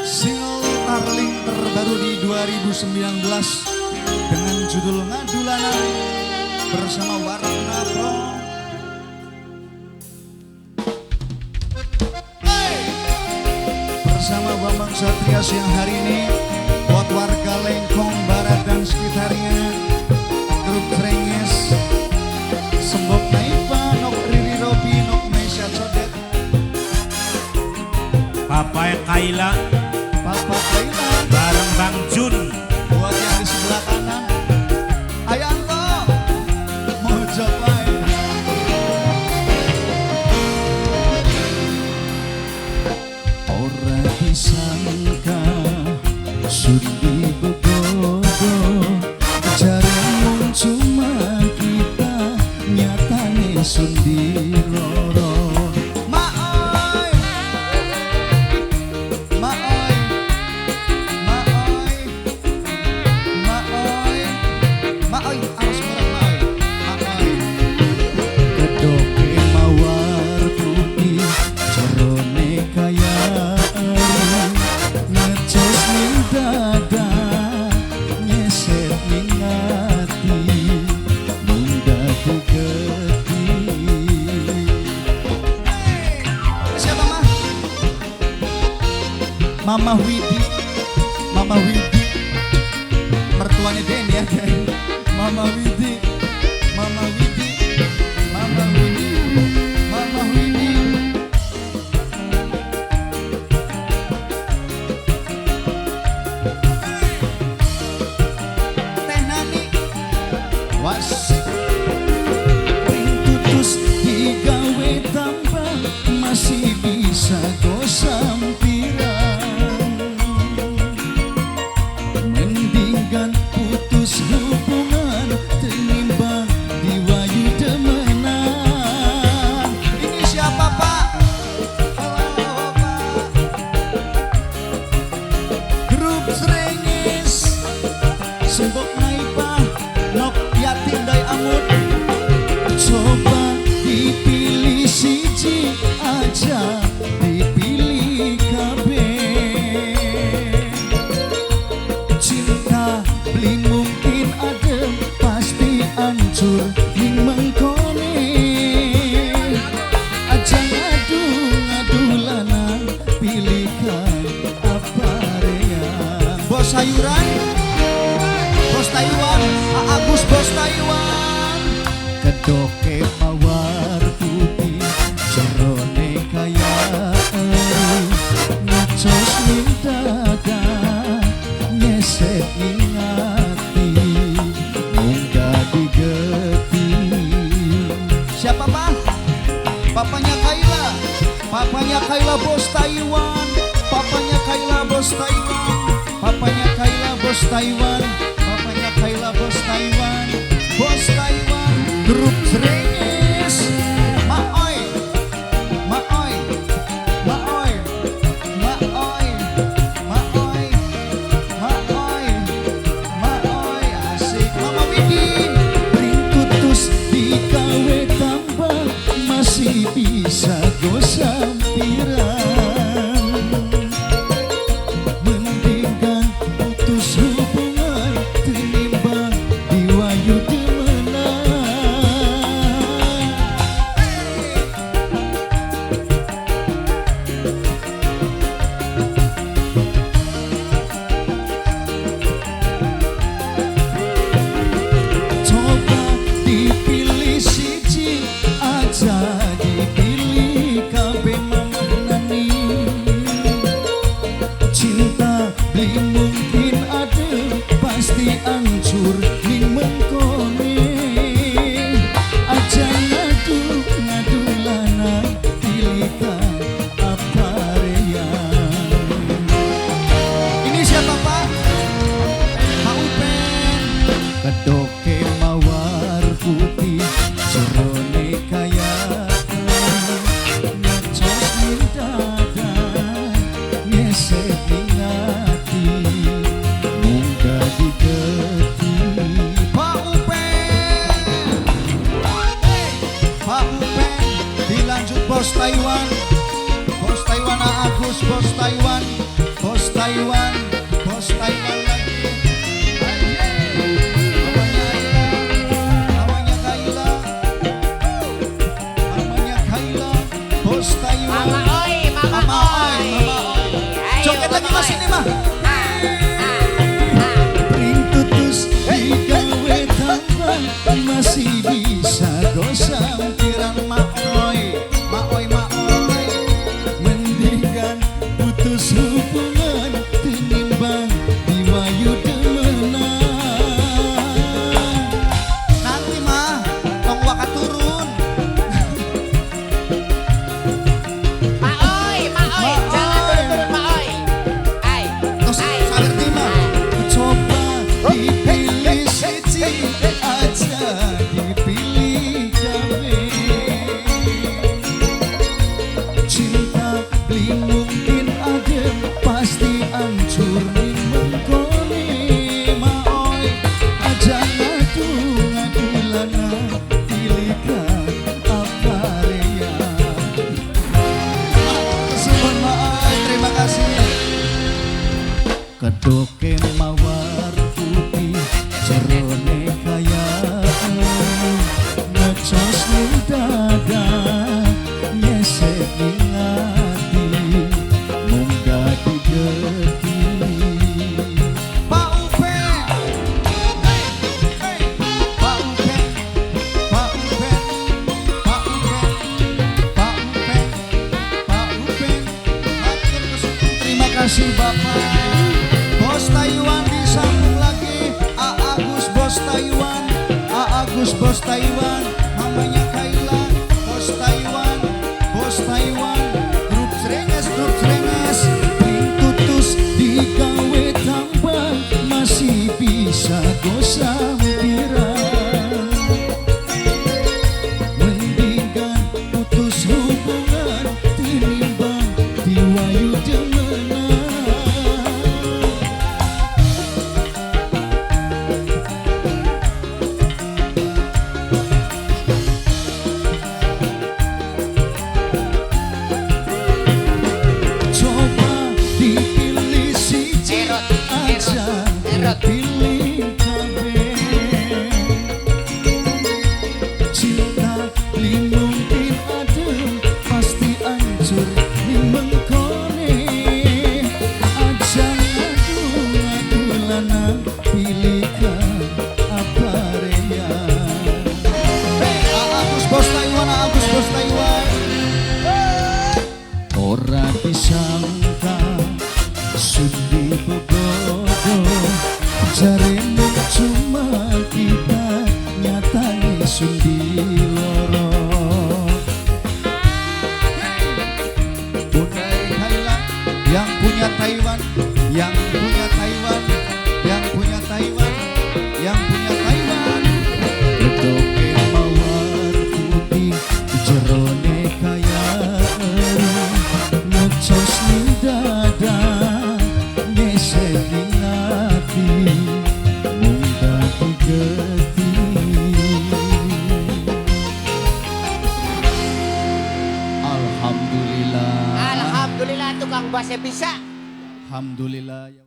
Single tarling terbaru di 2019 dengan judul Ngadulana bersama Warna Pro. Hey! Bersama Bambang Satria siang hari ini buat warga Lengkong Barat dan sekitarnya, grup Srenges, Sembok Naipa, Nok Riri Robi, Nok Mesya Codet, Papa Kaila, Papa Kaila, bareng Bang Jun. Buat yang di sebelah kanan, Ayanto, Mojopahit. Ora disangka sudi begodo, jare mung cuma kita, nyatane sundi loro. Maoi, maoi, maoi, maoi, maoi, awas murah maoi, maoi. Kedoke mawar putih, jerone kaya eri, ngecos ning dada, nyeset ning ati, mung dadi getih. Hey, siapa mah? Mama Widi, Mama Widi, mertuanya Den ya, Den. Mama Widi, Mama Widi, Mama Widi, Mama Widi. Teh Nani, wasik. Tutus digawe tambah masih bisa gosampiran. Mendingan putus hubungan tenimbang diwayu demenan. Ini siapa Pak? Halo Pak. Grup Srenges, Sembok Naipa, Nok Yatim Dai Amud. Coba dipilih siji aja, dipilih kabeh. Cinta beli mungkin adem, pasti hancur ning mengkone. Aja ngadu ngadu lanang, pilihkan apa rea. Bos sayuran, bos Taiwan, Agus bos Taiwan. Kedoke mawar putih, jerone kaya eri, ngecos ning dada, nyeset ning ati, mung dadi getih. Siapa Pak? Papanya Kaila, papanya Kaila bos Taiwan, papanya Kaila bos Taiwan, papanya Kaila bos Taiwan, papanya Kaila bos Taiwan, bos Taiwan, grup Srenges. Maoi, maoi, maoi, maoi, maoi, maoi, maoi, asik. Mama Widi, ring tutus digawe tambah masih bisa gosampiran. Mendingan putus hubungan tenimbang diwayu demenan. Taiwan, bos Taiwan lagi. Mamanya Ayla, mamanya Kaila, mamanya Kaila, bos Taiwan. Mama Oi, Mama Mama Oi, Oi. Mama Oi. Ayo, Joget lagi Mama mas Oi. ini mah. Ah, ah, ah. Pring tutus digawe tambang masih bisa gosampiran maoi maoi maoi mendingan putus hubungan tinimbang diwayu demenan. Nanti mah tong waka turun. Ma Oi, Ma Oi, Ma jangan Oi. turun-turun Ma Oi. Ai, Terus ai. sagerti mah coba dipilih siji aja dipilih gawe. Cinta beli mungkin adem pasti ancur ning mengkone maoi aja ngadu ngadu lanang pilihan apa rea. Suwun maoi, terima kasih. Kedoke mawar putih jerone kaya ngecos ning dada nyesek ning ati mung dadi getih. Pak Upen, hey, hey. Pak Upen, Pak Upen, Pak Upen, Pak Upen, Pak Upen, matur kesuwun. Terima kasih Bapak. Bos Taiwan disambung lagi. A Agus Bos Taiwan, A Agus Bos Taiwan, mamanya Kaila, Bos Taiwan, Bos Taiwan, grup Srenges, grup Srenges, pring tutus digawe tambang masih bisa gosampiran. Mendingan putus hubungan tinimbang diwayu demenan. Coba dipilih siji Erot, aja erot, erot. dipilih kabeh. Cinta beli mungkin adem pasti ancur ning mengkone aja ngadu ngadu lanang pilihan apa rea. Hey, A Agus Bos Taiwan, A Agus Bos Taiwan. Ora disangka sudi bodoh jarene cuma kita nyatane sundi loro. Bundai Kaila yang punya Taiwan, yang punya Taiwan, yang punya Taiwan, yang punya Taiwan. Kedoke mawar putih jerone kaya ngecos ning dada nyesek ning ati mung dadi getih. Alhamdulillah. Alhamdulillah tukang bahasa bisa. Alhamdulillah.